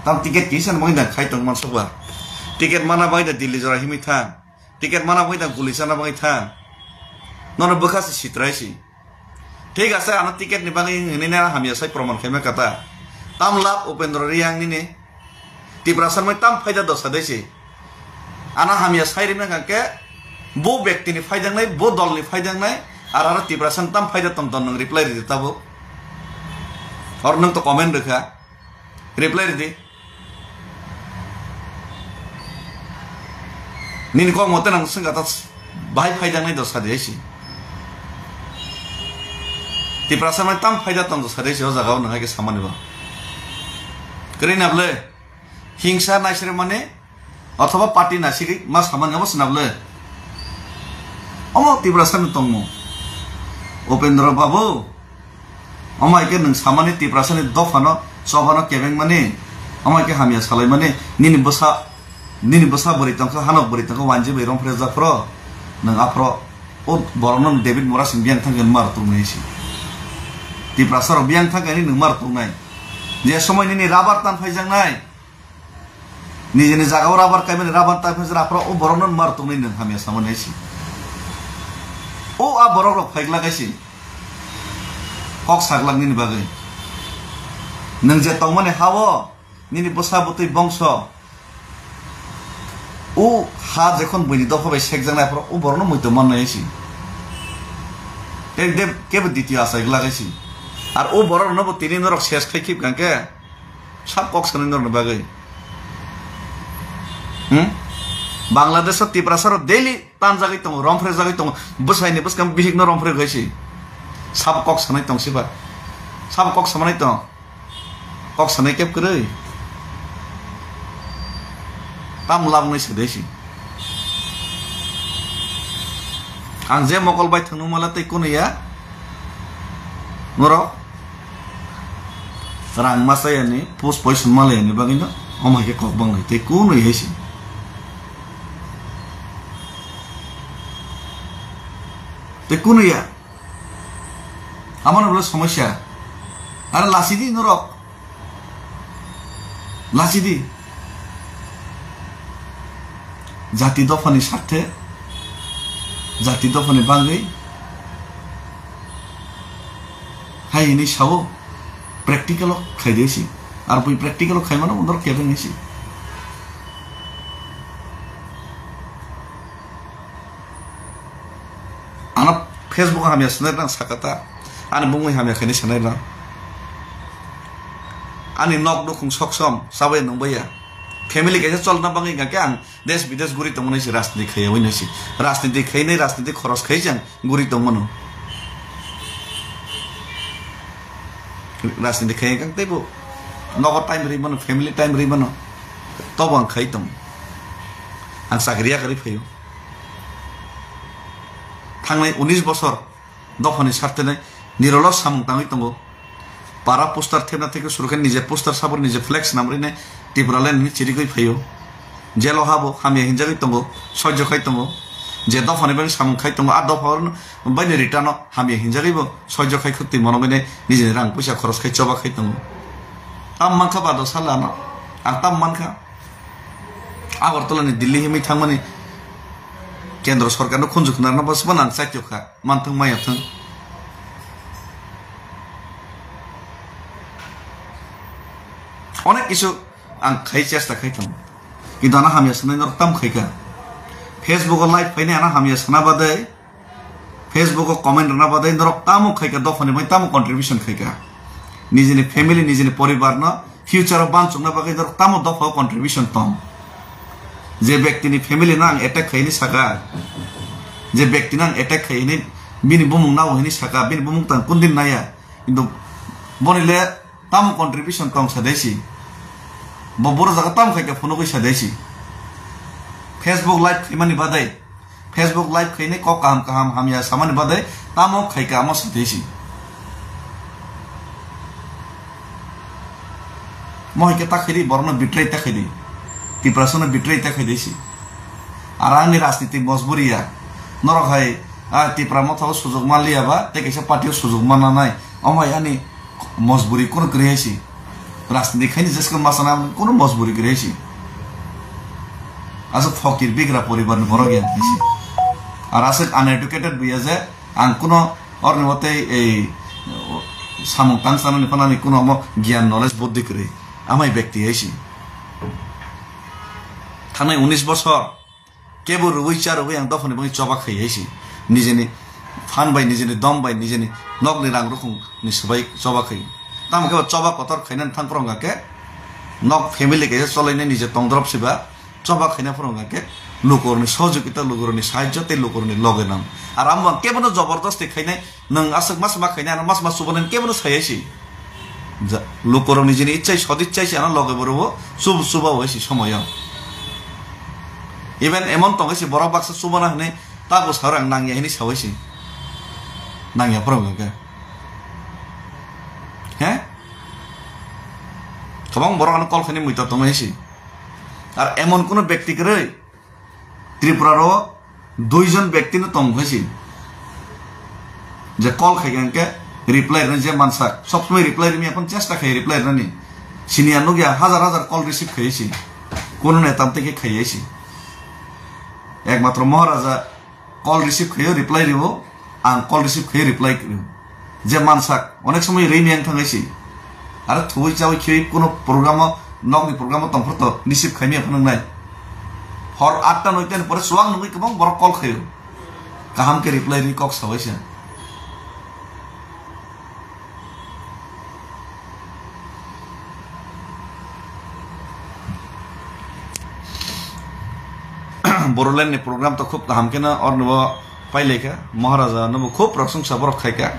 Tam ticket kisa bagwi da khai tong mansukba. Ticket mana bagwi da Delhi jora himwi thang. Ticket mana bagwi da guli chana bagwi thang. Nono bwkha se sitrai si. Thik ase, ano ticket ni bagwi hinwi na hamya sai proman khaima kata. Tam lab Upendra Reang nini. Tiprasa mai tam phaida dosa dei si. Ano hamya sai rimna kangke bo bekti ni phaidang nai, bo dol ni phaidang nai, ar aro Tiprasa tam phaida tong ton nwng reply ridi tabuk. Or nwng to comment rwkha. Reply ridi. Nini kok mote nang swngkha ta bahai phaijaknai dosa di hai si. Tiprasa mai tam phaida tong dosa di hai si o jaga o nang hai khe samani bo. Kwrwi na bwle? Hingsa naisre mani othoba party naisiri ma samani obo sina bwle? Omo Tiprasa ni tongmung. Upendra Babu. Omo hai khe nwng samani Tiprasani dophano, chophano kebengmani, omo hai khe hamya salaimani, nini bwsa, nini bwsa bwrwi tongkha, hanok bwrwi tongkha, wanji bai romphre japhro, nwng aphro, o borokno David Murasing biyang thangkhe mar tongnai si. Tiprasarok biyang thangkhe ani nwng mar tongnai. Je somoi nini rabar tan phaijaknai, nijini jagao rabar kaimani, rabar tan phaijaknai aphro, o borokno mar tongnai nwng hamya samani si. O a borokrok phaiglak hai si. Kok saglak nini bagwi. Nwng je tongmani ha-o, nini bwsa bwtwi bongso, o ha jekhon buini dopha bai sekjaknai aphro, o borokno muitu mannai si. Tei de-, kebo ditio achai glak hai si. Ar o borokno bo tini norok ses khai khib kangkhe, sab kok sanai norokni bagwi. Hmm? Bangladesh o Tiprasa rok daily tanjagwi tongo, romphre jagwi tongo, bwsaini bwskang bihikno romphre gwi si. Sabo kok sanai tong siba. Sabo kok samanai tong. Kok sanai kep kwrwi. Tam labnai se desi. Ang je mokol bai thwngno mala tei kunu ya. Norok rang masa yani, pus poison mala yani bagwi no. Omo hai khe kok bangnai tei kunu ya si. Tei kunu ya. Amano bole somosya. Aro lachidi norok. Lachidi. Jati dophani sarthe, jati dophani bagwi hai hini sao, practical o khai de si. Ar bui practical o khai mano norok kebeng si. Ano Facebook o hamya sanai rang sakata. Ani bumui hamya khaini sanai rang. Ani nok nukhung soksom sabai nungbaiya. Family kaisa cholna bagwi hingkha khe ang des bides guri tongmani si rajniti khaiya ui nai si. Rajniti khainai rajniti khoros khai jang guri tongmano. Rajniti khaiya kang teibo nogo time ri mano, family time ri mano. Tobo ang khai tong. Ang chakri yakarwi phaio. Thangnai unis bosor dophani sartene nirolo samung tangwi tongo. Para poster thepna theke suru khe nije poster sabor nije flex namrine Tipraland ni chirigwi phaio. Jelo habo hamya hinjagwi tongo, soijo khai tongo. Je dophani bai samung khai tongo, a dopha baini ritano hamya hinjagwi bo soijo khai khwtwi monogwine nijini rang puisa khoros khai choba khai tongo. Tam mankha bado salano, ang tam mankha. Agartala ni Delhi himwi thangmani kendro sorkar no khunju khna rwna bwswk nang chaitokha, manthwng maya thwng. Onek kisu ang khai chesta khai thang. Kintu ano hamya sanai norok tam khai kha. Facebook o live phainai ano hamya sana badai. Facebook o comment rwna badai norok tamo khaika dophani bai tamo contribution khaika. Nijini family, nijini poribar no future o bansukna bagwi norok tamo dopha o contribution tong. Je bekti ni family no ang attack khaini saka, je bekti no ang attack khaini bini bumung nao hini saka, bini bumung tang kundin naya. Kintu boni le tamo contribution tong sa desi. Bo boro jaga tamo khaika phunugwi sa desi. Facebook live khaimani badai. Facebook live khainai kok kaham kaham hamya samani badai tamo khaika amo satwi si. Mo hai khe ta khaidi borokno betray ta khaidi. Tiprasano betray ta khaidi si. Ar ani rajniti mojburi ya. Norok hai a Tipra motha o sujok manliya ba tei kaisa party o sujok manna nai. Omo hai ani mojburi kunu kwrwi hai si. Rajniti khaini jesko masana ang kuno mojburi kwrwi si. Aswk phokir bigra poribar ni borok ya si. Ar aswk uneducated buya je ang kuno orni watei ei samung tang sanani phanani kuno omo gyan knowledge buddhi kwrwi. Amai bekti hai si. Thanai unis bosor kebo rwui cha rwui ang dophani bagwi choba khai hai si. Nijeni phan bai, nijeni dom bai, nijeni nokni rang rukhung ni swbai choba khai. Tamo khe choba kotor khainani thang phwrwng khe nok family kaisa cholainai nije tongdrop siba choba khaina phwrwng khe lukurni sojukita, lukurni sahajyo tei lukurni loge nang. Ar amo ang kebono jobordosti khainai. Nwng aswk mas ma khaina ano mas ma chubanani kebono sai hai si. Ja, lukurokni jini ichai sodi ichai si ano loge borobo chub-, chuba hai si somoyo. Even emon tong hai si borok baksa chubana hwnwi tago sa rang nangya hwnwi sa hai si. Nangya phwrwng khe. He? Kwbang borok ano call khaini muitor tong hai si. Ar emon kuno bekti kwrwi Tripura ro duijon bekti no tong hai si. Je call khai khe reply rwna je mansak, sob somoi reply rwmi, ekhon chesta khai reply rwnani. Sini ang nukya hajar hajar call receive khai si. Kuno neta tei khe khai si. Ekmatro Maharaja call receive khaio, reply rwo, ang call receive khaio, reply rwo. Je mansak, onek somoi rwi miyang thangwi si. Aro thuwi chawi khiwi kuno program o, nokni program o tongphor to receive khaimya phano nai. Hor atta noita ni pore chuwak nungwi kwbang borok call khaio. Kaham khe reply rwi kok sawai se. Bodoland ni program to khub kaham khe no orni bo pailaikha. Maharaja no bo khub prosongsa borok khaikha.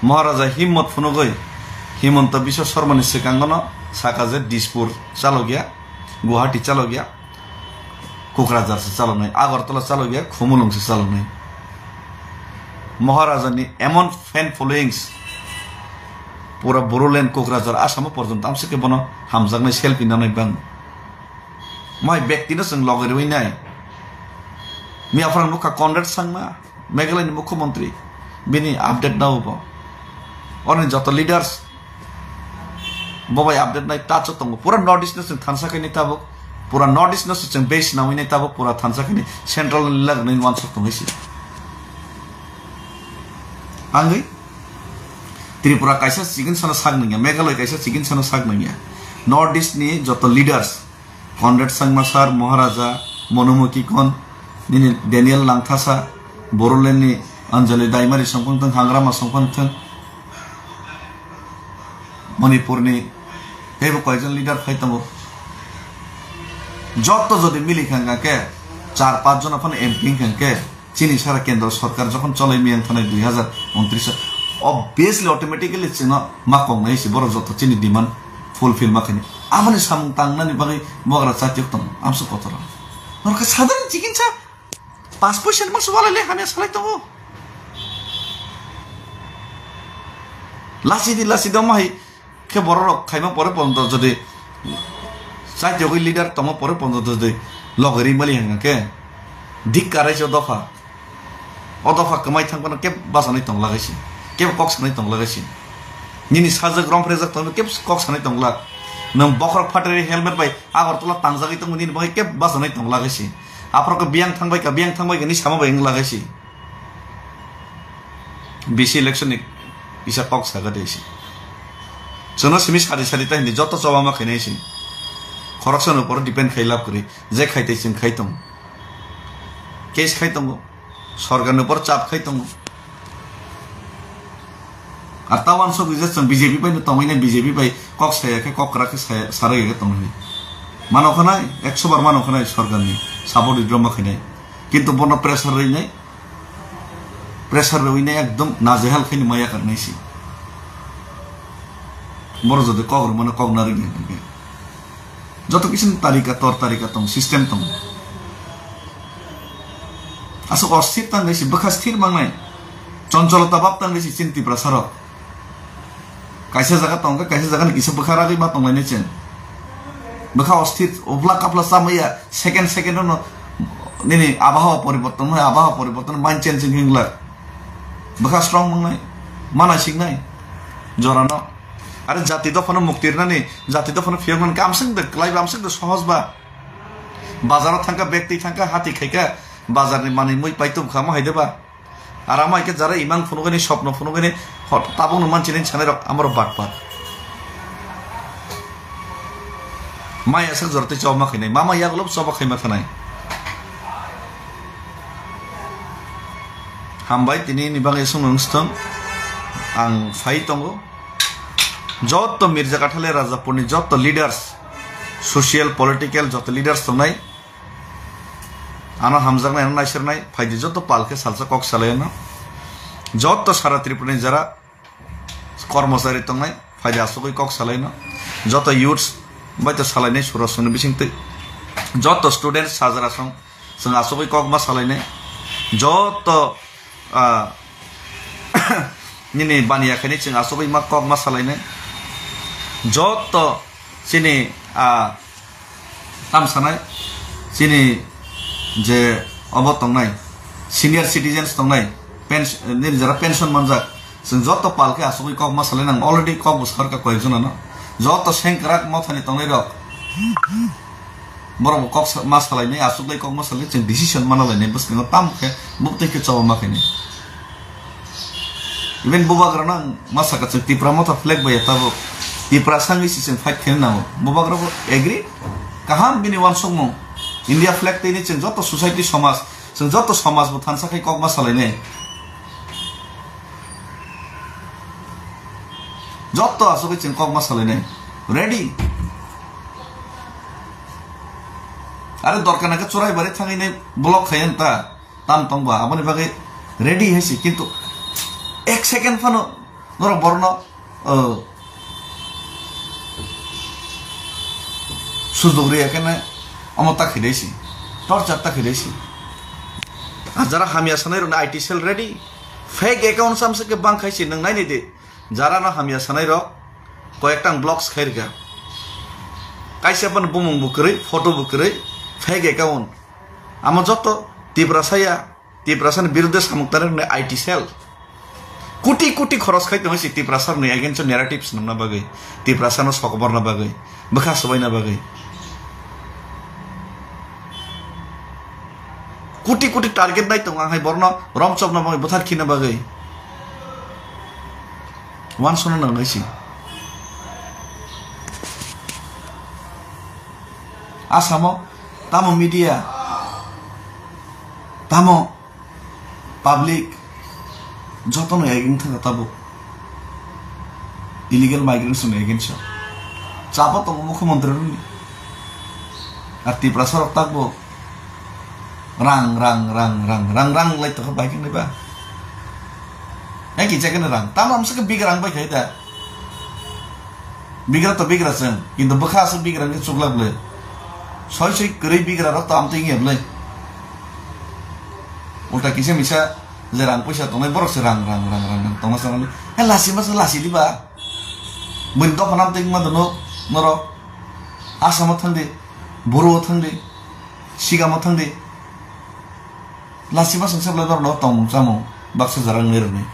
Maharaja himmot phunugwi Himanta Biswa Sarma ni swkango no saka je Dispur chalokya, Guwahati chalokya, Kokrajhar se chaloknai, Agartala chalokya, Khumulwng se chaloknai. Maharaja ni emon fan followings pura Bodoland, Kokrajhar, Assam o porjonto amsike bono hamjaknai selfie nanai bang. Mai bekti no chwng logi rwi nai. Miya phwrang nukha Conrad Sangma, Meghalaya ni mukhyamantri, bini update nao bo. Oni joto leaders bo bai update nai touch o tongo. Pura North East no chwng thansa khaini tabuk, pura North East no chwng base nawi nai tabuk, pura thansa khaini central ni lag nai wansuk tongwi si. Angwi Tripura kaisa chikon sano sak nangya, Meghalaya kaisa chikon sano sak nangya. North East ni joto leaders Conrad Sangma sir, Maharaja, Monumukhi Kon, nini Daniel Langthasa, Bodoland ni Anjali Daimari songphang thang, Hangrama songphang thang, Manipur ni teibo koijon leader phai tongo. Jotto jodi mili kha hwnkha khe char panch jona phano M P wngkha khe, chini sara kendro sorkar jokhon cholai miyang thanai dui hazar untris o, obviously, automatically chwngno ma kok nai si borok joto chini demand fulfill ma khaini. Aboni samung tangnani bagwi bogra chatiok tongo, amso kotor. Norok khe sadharoni chikitsa, pas poisa ni mangsa walai le hamya salai tongo. Lasi di, lasi di, omo hai khe borok rok khaima pore ponto jodi chai jogwi leader tongma pore ponto jodi logeri mali hwnga khe dik karai se dopha. O dopha kwmai thang phano kebo bachanai tong lagai si, kebo kok sanai tong lagai si. Nini sajak rom phrejak tong kebo kok sanai tong lak. Nwng bokhorok phatari helmet bai Agartala tangjagwi tongwi nini bagwi kebo bachanai tong lagai si. Aphoro khe biyang thang bai kha, biyang thang bai kha ni sama bai wng lagai si. B C election ni kisa kok saga de si. Chwngno simi sadi sadi ta hindi joto choba ma khainai si. Khoroksa ni upor depend khai lab kwrwi. Je khai tei chwng khai tong. Case khai tongo. Sorkar ni upor chap khai tongo. Ar ta wansok rijak chwng B J P bai no tongwi nai, B J P bai kok saya khe, kok kwrak khe saya, sarai khe tongwi nai. Mano khanai, ekso bar mano khanai sorkar ni support withdraw ma khainai. Kintu bono pressure rwi nai. Pressure rwi nai ekdom najehal khaini maya kar nai si. Boro jodi kok rwmano kok narwk nai hwnkhe. Joto kisa tarika, tor tarika tong, system tong. Aswk osthir tang nai si, bwkha sthir mang nai. Choncholota bab tang nai si chini Tiprasa rok. Kaisa jaga tong khe, kaisa jaga ni kisa bwkha ragwi ma tong lai nai chen. Bwkha osthir, upla kapla chamaya, second second no nini abahao poriborton, abahao poriborton, mind change wng glak. Bwkha strong mang nai, mana sing nai. Jora no. Are jati dophano mukti rwnani, jati dophano phiyoknani kamswk de, kwlaiba amswk de sohoj ba. Bazaro thangkha, bag twi thangkha, hati khaikha, bazarni manwi mui paitubkha, omo hai de ba. Ar amo hai khe jara imang phunugani, sopno phunugani, hot-, tabukno manchini sanai rok, amorok batpar. Mai aswk jora tei choba ma khainai, mama yagulo choba khaima thanai. Hambai, tini ni bagwi aswk nung stong, ang phai tongo. Jotto Mirza Kathale Rajapurni jotto leaders, social, political jotto leaders tongnai, ano hamjaknai, ano naisirnai, phaidi jotto pal khe salsa kok salaino. Jotto sara Tripurani jara kormochari tongnai, phaidi asugwi kok salaino. Jotto youths bai to salainai surasongni bisingtwi. Jotto students sajra song, chwng asugwi kok ma salainai. Jotto, ah, nini baniya khaini chwng asugwi ma kok ma salainai. Jotto chini, ah, tam sanai, chini je obo tongnai, senior citizens tongnai, pens-, nini jara pension manjak, chwng jotto pal khe asugwi kok ma salai nang, already kok bo sakha koyek jonano, jotto sengkrak mothani tongnai rok, borok bo kok sa-, ma salainai, asugwi kok ma salai, chwng decision mana lainai, bwskango tam khe buktwi khe choba ma khainai. Even bubagrano ang ma saka, chwng Tipra Motha flag bai ya tabuk. Tipra sangwi si chwng fight khaina nango. Bubagra bo agree? Kaham bini uansukmung. India flag twi ni chwng joto society somaj, chwng joto somaj bo thansa khai kok ma salainai. Joto asugwi chwng kok ma salainai. Ready? Are dorkar nangkhe churai bari thangwi nai block khai ta. Tam tong ba, aboni bagwi ready hai si, kintu ek second phano norok borno, o, sujok riya kene omo ta khidai si, torture ta khidai si. A jara hamya sanai rokni I T cell ready, fake account samse ke bang khai si, nwng nai nai di, jara no hamya sanai rok koyektang blocks khai rika, kaisa phano bumung bo kwrwi, photo bo kwrwi, fake account. Amo joto Tiprasa ya, Tiprasa ni biruddhe samung tangnai rokni I T cell. Kuti kuti khoros khai tongo si Tiprasa rokni against o narrative swnamna bagwi, Tiprasa no sokborna bagwi, bwkha swbaina bagwi. Kuti kuti target nai tongo ang hai borno romchopna bagwi, bwthar khina bagwi. Uansukna nangnai si. Asamo tamo media, tamo public, jotono against thangkha tabuk. Illegal migrants ni against o chapa tongo mukhyamantri rokni. Ar Tiprasa rok takbo rang, rang, rang lai tongkha bai khe ba. Hai kisa khe rang. Tamo amsa khe big rang bai khai da. Bigra to bigra chwng, kintu bwkha aswk bigra wngkhe chuklak bwle. Soi soi kwrwi bigra rok to amtwi wngya bwle. Ulta kisa misa je rang puisa tongnai borok se rang, rang, rang, rang, rang tongma chwng. He lasi masa lasi diba. Buini dophano amtwi wngma dono norok. Asamo thangdi, Boro o thangdi, Sigamo thangdi. Lachima songsa belai norokno tongmung chamung baksa jora wngwi rwnai.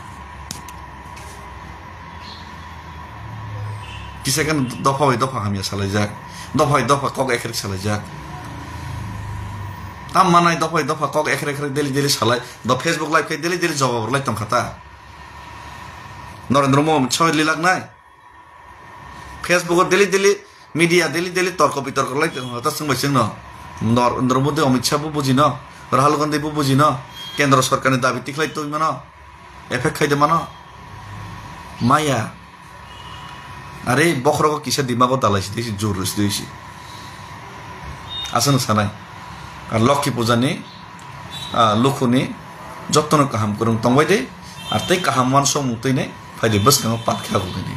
Kisa khe dopha bai dopha hamya salaijak, dopha bai dopha kok ekhrek salaijak. Tam manai dopha bai dopha kok ekhrek ekhrek daily daily salai, do Facebook live khai daily daily jawab rwlai tongkha ta. Narendra Modi soi lilak nai. Facebook o daily daily media daily daily torko bitorko lai ta swngbai chwngno. Nor-, Narendra Modi, Amit Shah bo bujino, Rahul Gandhi bo bujino, kendro sorkarni dabi tikhlai tongmano, effect khaide mano. Maya. Are bokhorogo kisa dimago dalai si, si jur si, si. Aswk sanai. Ar Lokhi Puja ni, ah, lukhuni jotono kaham kwrwng tongbai de, ar tei kaham uansukmung twi nai phai de bwskango pat khe agulini.